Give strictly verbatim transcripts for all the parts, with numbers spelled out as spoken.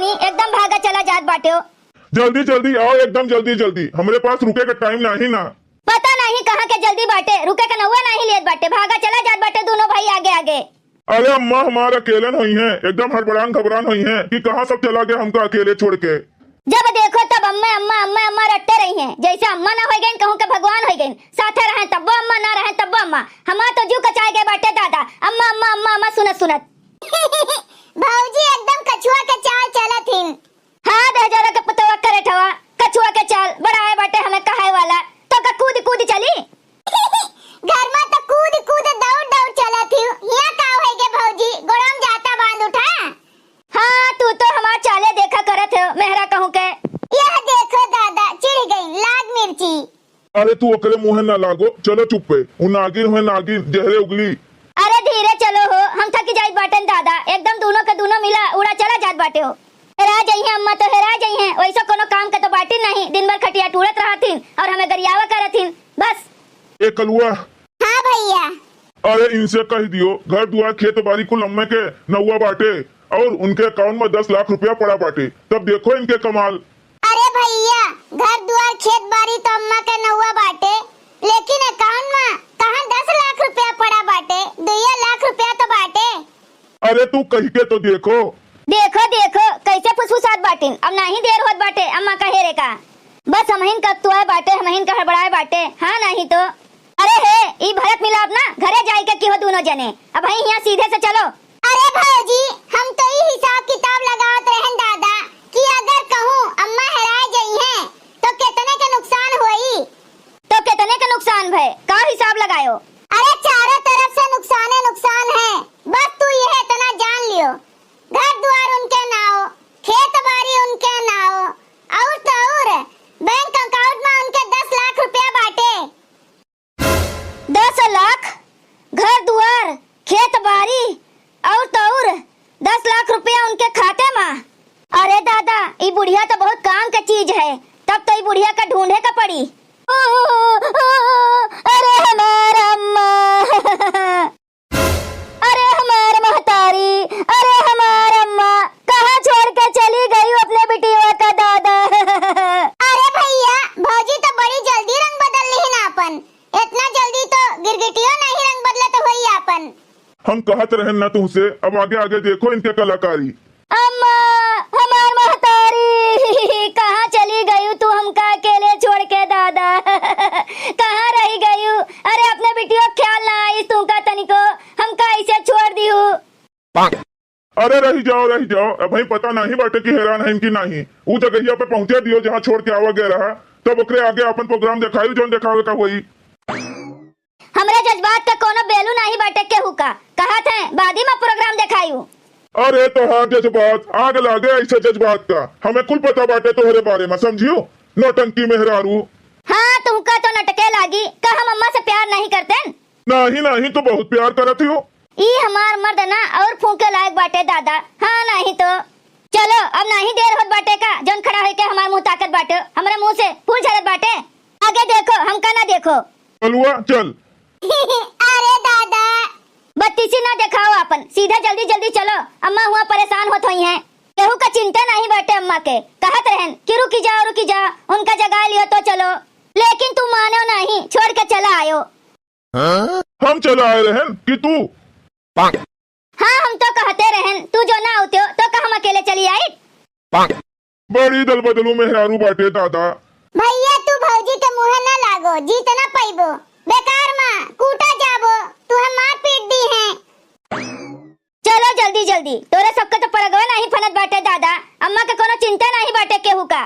एकदम भागा चला जात बाटे हो। जल्दी जल्दी आओ, एकदम जल्दी जल्दी, हमरे पास रुके का टाइम नाही ना। पता नाही कहाँ के जल्दी बाटे, रुके का नौवा नाही लेत बाटे, भागा चला जात बाटे दोनों भाई आगे आगे। अरे अम्मा हमार अकेलन होइहैं, एकदम हड़बड़ान घबरान होइहैं कि कहाँ सब चला गया हमका अकेले छोड़ के। जब देखो तब अम्मा, अम्मा, अम्मा, अम्मा रटते रहिहैं, जैसे अम्मा ना होइ गइन, कहूँ के भगवान होइ गइन। साथे रहें तब्बो अम्मा, ना रहें तब्बो अम्मा। हमार तो जीव कचाए गए बाटे दादा, अम्मा, अम्मा, अम्मा, अम्मा सुनत सुनत। भौजी एकदम कछुआ के चाल चलत हिन। हाँ, दहजोरा के पुतवा करे ठवा, कछुआ के चाल, बड़ा है बाटे हमें कहाए वाला, तो का कूद कूद चली? घर में तो कूद कूद दौड़ दौड़ चलत हिउ, हिया का होई गे भौजी, गोड़म जाता बांध उठा। हाँ, तू तो हमार चाले देखा करत हो, मेहरा कहूँ के। यह देखो दादा, चिढ़ गई लाग मिर्ची। अरे तू ओकरे मुँहे ना लागो, चलो चुप्पे, उ नागिन हुए नागिन, जहरे उगली। अरे धीरे चलो हो, हम थक जाइत बाटेन दादा, एकदम दूनो के दूनो मिला उड़ा चला जात बाटे हो। हेरा जइहें अम्मा तो हेरा जइहें, वैसे कोनो काम के तो बाटी नहीं, दिन भर खटिया टूरत रहथिन और हमें गरियावा करथिन, बस। ए कलुआ। हाँ भैया। अरे इनसे कह दियो, घर दुआर खेत बारी कुल अम्मे के नौवा बाटे और उनके अकाउंट में दस लाख रुपया पड़ा बाटे, तब देखो इनके कमाल। अरे भैया, घर दुआर खेत बारी तो अम्मा के नौवा बाटे, लेकिन अकाउंट में कहाँ दस लाख रुपया पड़ा बाटे, दुइया लाख रुपया तो बाटे। अरे तू कहि के तो देखो। देखो, देखो, कैसे फुसफुसात बाटिन। अब नाही देर होत बाटे अम्मा का हेरे का। बस हमहिन का अकतुआए बाटे, हमहिन का हड़बड़ाए बाटे। हाँ, नाही तो। अरे हे, ई भरत मिलाप ना, घरे जाई के किहो दूनो जने। अबहीं हियाँ सीधे से चलो। अरे भौजी, हम तो ई हिसाब किताब लगावत रहन दादा कि अगर कहूँ अम्मा हेराए जइहें तो केतने के नुकसान होई। तो केतने के नुकसान भय, का हिसाब लगायो? अरे चारों तरफ से नुकसाने नुकसान है, बस तू यह इतना जान लियो, घर दुआर उनके नाव, खेत बारी उनके नाव, और तो और बैंक अकाउंट में उनके दस लाख रुपया बाटे। दस लाख? घर दुआर, खेत बारी और तो और दस लाख रुपया उनके खाते में। अरे दादा, ई बुढ़िया तो बहुत काम के चीज है, तब तो ई बुढ़िया का ढूंढे का पड़ी। अरे हमार अम्मा, अरे हमार महतारी, अरे हमार अम्मा, कहाँ छोड़ के चली गई अपने बिटिया का दादा? अरे भैया, भौजी तो बड़ी जल्दी रंग बदल लिहिन आपन, इतना जल्दी तो गिरगिटियो नहीं रंग बदलत होई आपन। हम कहत रहन ना तुमसे, अब आगे आगे देखो इनके कलाकारी। अम्मा, हमार महतारी, कहाँ चली गयू तू हमका अकेले छोड़ के दादा? कहाँ रही गयू? अरे अपने बिटियो ख्याल ना आइस तुमका तनिको, हमका ऐसे छोड़ दिहू। अरे रही जाओ, रही जाओ, अबहीं पता नाही बाटे कि हेरान हइन कि नाही। ऊ जगहिया पे पहुँचे दियो जहाँ छोड़ के आवा गया रहा, तब ओकरे आगे आपन प्रोग्राम देखायू जौन देखावे का होई। हमरे जज्बात का कोनो बेलू नाही बाटे केहू का। कहत हैं, बादी में प्रोग्राम देखायू। अरे तोहार जज्बात आग लागे ऐसे जज्बात का। हमें कुल पता बाटे तोहरे बारे में, समझियो? नौटंकी मेहरारू। हाँ, तुमका तो नटके लागी। का हम अम्मा से प्यार नहीं करतेन? नाही, नाही, तू बहुत प्यार करत हियो। ई हमार मर्द ना और फूंके लायक बाटे दादा। हाँ, नाही तो। चलो, अब नाही देर होत बाटे का, जौन खड़ा होइके हमार मुँह ताकत बाटे, हमरे मुँह से फूल झरत बाटे। आगे देखो, हमका ना देखो। कलुआ, चल। अरे दादा। बत्तीसी ना देखाओ आपन, सीधा जल्दी जल्दी चलो, अम्मा हुआँ परेशान होत होइहैं। केहू का चिंता नाही बाटे अम्मा के, कहत रहन कि रुकी जाओ, रुकी जाओ, उनका जगा लियो तो चलो, लेकिन तू मानो नाही, छोड़ के चला आयो। हम चला आए रहन कि तू? हाँ, हम तो कहते रहन, तू जो ना आउत्यो, तो का हम अकेले चली आइत? बड़ी दल बदलू मेहरारू बाटे दादा। भैया, तू भौजी के मुँहे ना लागो, जीत ना पइबो। बेकार मा कूटा जाबो, तुहे मार पीट दीहैं। चलो जल्दी जल्दी, तोरे सबके तो परगवा नाही फनत बाटे दादा। अम्मा के कोनो चिंता नाही बाटे केहू का।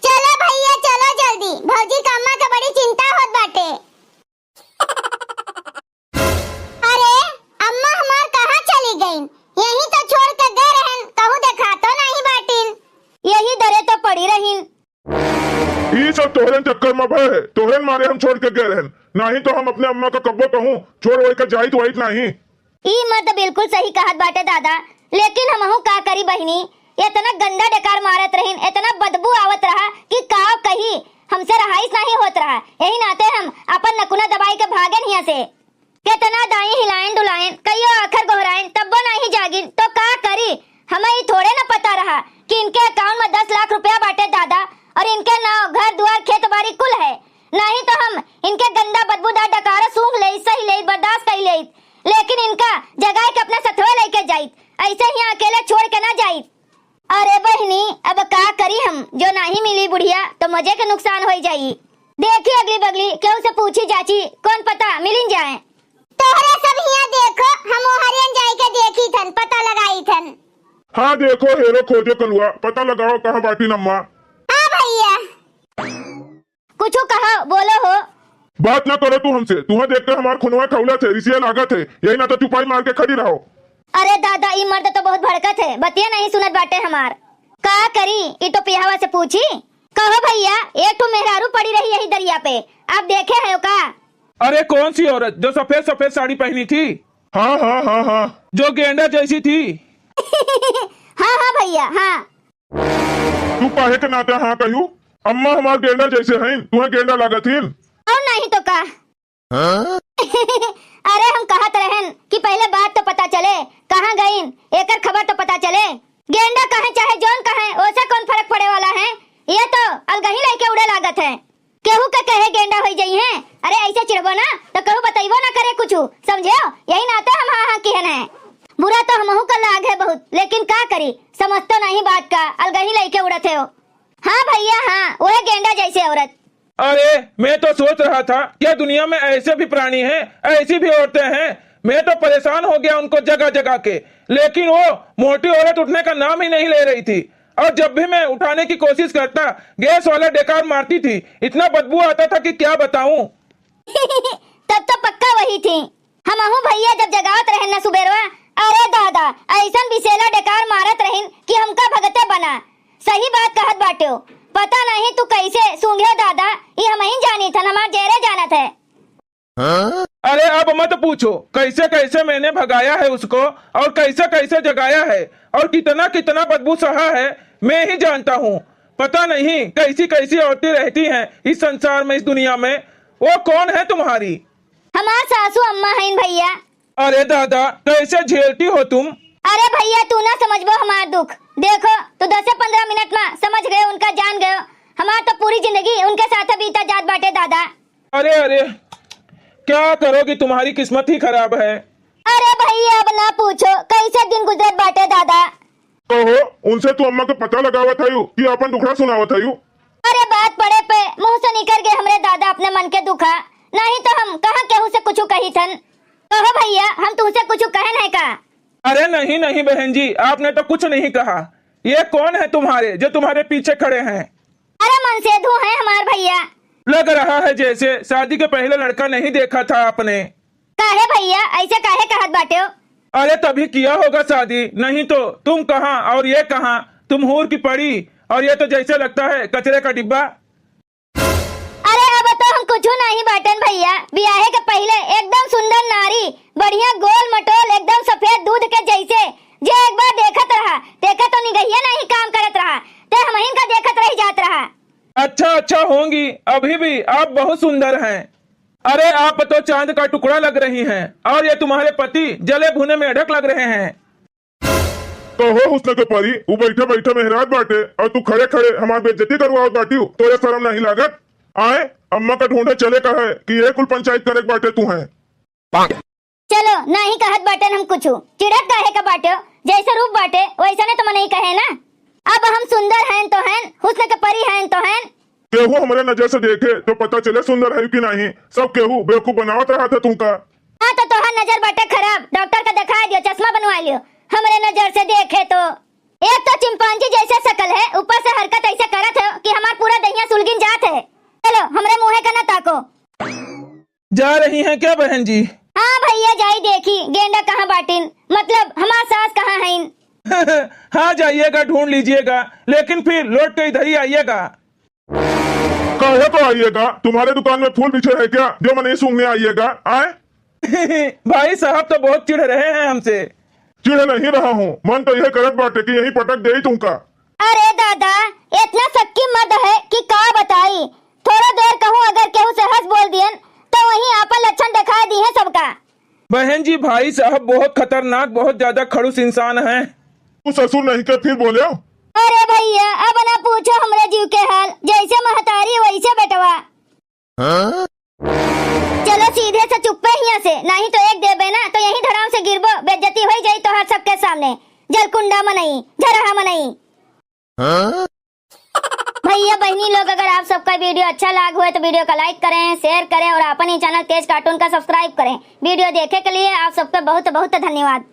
चलो भैया, चलो जल्दी, भौजी का अम्मा के बड़ी चिंता होत बाटे। अरे, अम्मा हमार कहाँ चली गईन? यहीं तो छोड़ के गए रहन, कहूँ देखातो नाही बाटिन। यही दरे तो पड़ी रहिन। ई सब तोहरेन चक्कर में भय है, तोहरेन मारे हम छोड़ के गए रहन, नाही तो हम अपने अम्मा का कब्बो कहूँ छोड़ वही का जाइत वाइत नाही। ई मत बिल्कुल सही कहत बाटे दादा, लेकिन हमहू का करी बहिनी, इतना गंदा डकार मारत रहिन, इतना बदबू आवत रहा कि काव कही, हमसे रहाइश नाही होत रहा। यही नाते हम अपन नकुना दबाई के भागेन हिया से। केतना दाई हिलाएन डुलाएन, कइयो आखर गोहराएन, तब्बो नाही जागिन, तो का करी? जगाए के अपना सथवा लइके जाइत, ऐसे ही अकेले छोड़ के ना जाइत। अरे बहिनी, अब का करी हम, जो नाही मिली बुढ़िया तो मजे के नुकसान होइ जाई। देखी अगली बगली, केहू से पूछी जाची, कौन पता मिलिन जाए। तोहरे सब हियाँ देखो, हम ओहरियन जाई के देखी थन, पता लगाई थन। हाँ देखो, हेरो खोजो कलुआ, पता लगाओ कहाँ बाटी नम्मा। हाँ भैया। कुछ कहो, बोलो हो। बात ना करो तू हमसे, तुहे देख के हमार खुनवा खौलत है, रिसिया लागत है, यही ना तो चुपाई मार के खड़ी रहो। अरे दादा, ई मर्द तो बहुत भड़कत है, बतिया नहीं सुनत बाटे हमार। का करी, ई तो पिहवा से पूछी। कहो भैया, एक ठो मेहरारू पड़ी रही यही दरिया पे, आप देखे हैं का? अरे कौन सी औरत जो सफेद सफेद साड़ी पहनी थी? हाँ, हाँ, हाँ, हाँ। जो गेंडा जैसी थी? हाँ, हाँ भैया, हाँ। तू काहे के नाते हाँ कहू? अम्मा हमार गेंडा जैसे हईन, तुहे गेंडा लागत हीन। और नहीं तो का? हाँ? अरे हम कहत रहन कि पहले बात तो पता चले, कहाँ गईन, एकर खबर तो पता चले। गेंडा कहें चाहे जौन कहें, ओसे कौन फर्क पड़े वाला है? ये तो अलगही लइके उड़े लागत है। केहू के कहे गेंडा होई जइहें? अरे ऐसे चिढ़बो ना तो केहू बतइबो ना करे कुछ, समझेओ? यही नाते हम हाँ हाँ किहन है। बुरा तो हमहू का लाग है बहुत, लेकिन का करी, समझ तो नहीं बात का, अलगही लइके उड़त है। हाँ भैया हाँ, वह गेंडा जैसे औरत। अरे, मैं तो सोच रहा था, क्या दुनिया में ऐसे भी प्राणी हैं, ऐसी भी औरतें हैं? मैं तो परेशान हो गया उनको जगा जगा के। लेकिन वो मोटी औरत उठने का नाम ही नहीं ले रही थी, और जब भी मैं उठाने की कोशिश करता, गैस वाला डेकार मारती थी, इतना बदबू आता था कि क्या बताऊं। तब तो पक्का वही थी। हमहू भैया जब जगावत रहन न सुबेरवा, अरे दादा, ऐसन बिसेला डेकार मारत रहिन कि हमका भगते बना। सही बात कहत बाटेउ, पता नहीं तू कैसे सूंघे दादा, ई हमहिन जानी थन, हमार जेरे जानत है। अरे अब मत पूछो, कैसे कैसे मैंने भगाया है उसको, और कैसे कैसे जगाया है, और कितना कितना बदबू सहा है, मैं ही जानता हूँ। पता नहीं कैसी कैसी औरतें रहती हैं इस संसार में, इस दुनिया में। वो कौन है तुम्हारी? हमार सासू अम्मा हईन भैया। अरे दादा, कैसे झेलती हो तुम? अरे भैया, तू ना समझबो हमार दुख। देखो, तू दसे पन्द्रह मिनट में समझ गयो, उनका जान गयो। हमार तो पूरी जिंदगी उनके साथ बीता जात बाटे दादा। अरे, अरे, क्या करोगी, तुम्हारी किस्मत ही खराब है। अरे भैया, अब ना पूछो, कैसे दिन गुजरत बाटे दादा। कहो, उनसे तू अम्मा के पता लगावत हयू कि आपन दुखड़ा सुनावत हयू? अरे बात पड़े पे मुंह से निकर गए हमरे दादा अपने मन के दुखा, नहीं तो हम कहाँ केहू से कुछ कही थन। कहो भैया, हम तुमसे कुछ कहन है का? अरे नहीं, नहीं बहन जी, आपने तो कुछ नहीं कहा। ये कौन है तुम्हारे, जो तुम्हारे पीछे खड़े हैं? अरे मनसेधु हैं हमार भैया। लग रहा है जैसे शादी के पहले लड़का नहीं देखा था आपने। काहे भैया, ऐसे काहे कहत बाटेउ? अरे तभी किया होगा शादी, नहीं तो तुम कहाँ और ये कहाँ, तुम हूर की पड़ी और ये तो जैसे लगता है कचरे का डिब्बा। अरे अब तो हम कुछ नहीं बाटन भैया, बियाहे के पहले एकदम सुंदर नारी, बढ़िया गोल मटोल, एकदम सफेद दूध के जैसे, जे एक बार देखत रहा, तेका तो निगहिया नहीं काम करत रहा, ते हमहिन का देखत रह जात रहा। अच्छा, अच्छा होंगी, अभी भी आप बहुत सुंदर हैं। अरे, आप तो चांद का टुकड़ा लग रही हैं, और ये तुम्हारे पति जले भुने मेढक लग रहे हैं। कहो हुस्न के परी, उ बैठे बैठे मेहराज बाटे, और तू खड़े खड़े हमार बेइज्जती करवावत बाटिउ, तोरे शर्म नहीं लागत? आए, अम्मा का ढूंढे चले का है कि ये कुल पंचायत करे के बाटे तू हैं? चलो, नाही कहत बाटेन हम कुछु। चिढ़त काहे का बाटेउ? जैसे रूप बाटे, वैसने तो मनई कहे ना। अब हम सुंदर हयन तो हयन, हुस्न के परी हयन तो हयन। केहू हमरे नजर से देखे तो पता चले सुंदर है कि नहीं। सब केहू बेवकूफ बनावत रहा था तुमका। हाँ, तो तोहार नजर बाटे खराब, डॉक्टर का दिखा दियो, चश्मा बनवा लियो। हमरे नजर से देखे तो एक तो चिंपांजी जैसे शकल है, ऊपर से हरकत ऐसे करत है कि हमार पूरा दहिया सुलगिन जात है। चलो, हमरे मुँहे का ना ताको। जा रही हैं क्या बहन जी? हाँ भैया, जाई देखी गेंडा कहाँ बाटिन, मतलब हमार सास कहाँ हईन। हाँ, जाइएगा, ढूंढ लीजिएगा, लेकिन फिर लौट के इधर ही आइएगा। काहे को आइएगा? तुम्हारे दुकान में फूल बिछे हैं क्या, जो मनई सूंघने आइएगा? आए? भाई साहब तो बहुत चिढ़ रहे हैं हमसे। चिढ़ नहीं रहा हूँ, मन तो यह करत बाटे कि यहीं पटक देई तुमका। अरे दादा, इतना सक्की मर्द है कि का बताई। थोड़ा देर कहूँ अगर केहू से हंस बोल दियन तो वहीं आपन लक्षण दिखा दिहे सबका। बहन जी, भाई साहब बहुत खतरनाक, बहुत ज्यादा खड़ूस इंसान हैं। तू ससुर नहीं के फिर बोले? अरे भैया, अब ना पूछो हमरे जीव के हाल, जैसे महतारी वैसे बेटवा। हाँ? चलो सीधे से चुप्पे हियां से, नहीं तो एक देबे ना तो यहीं धड़ाम से गिरबो। जरकुंडा मनई, झरहा मनई। हाँ? भैया बहिनी लोग, अगर आप सबका video अच्छा लाग हुए तो video का like करें, share करें और अपन ही channel तेज cartoon का subscribe करें। Video देखे के लिए आप सबका बहुत बहुत धन्यवाद।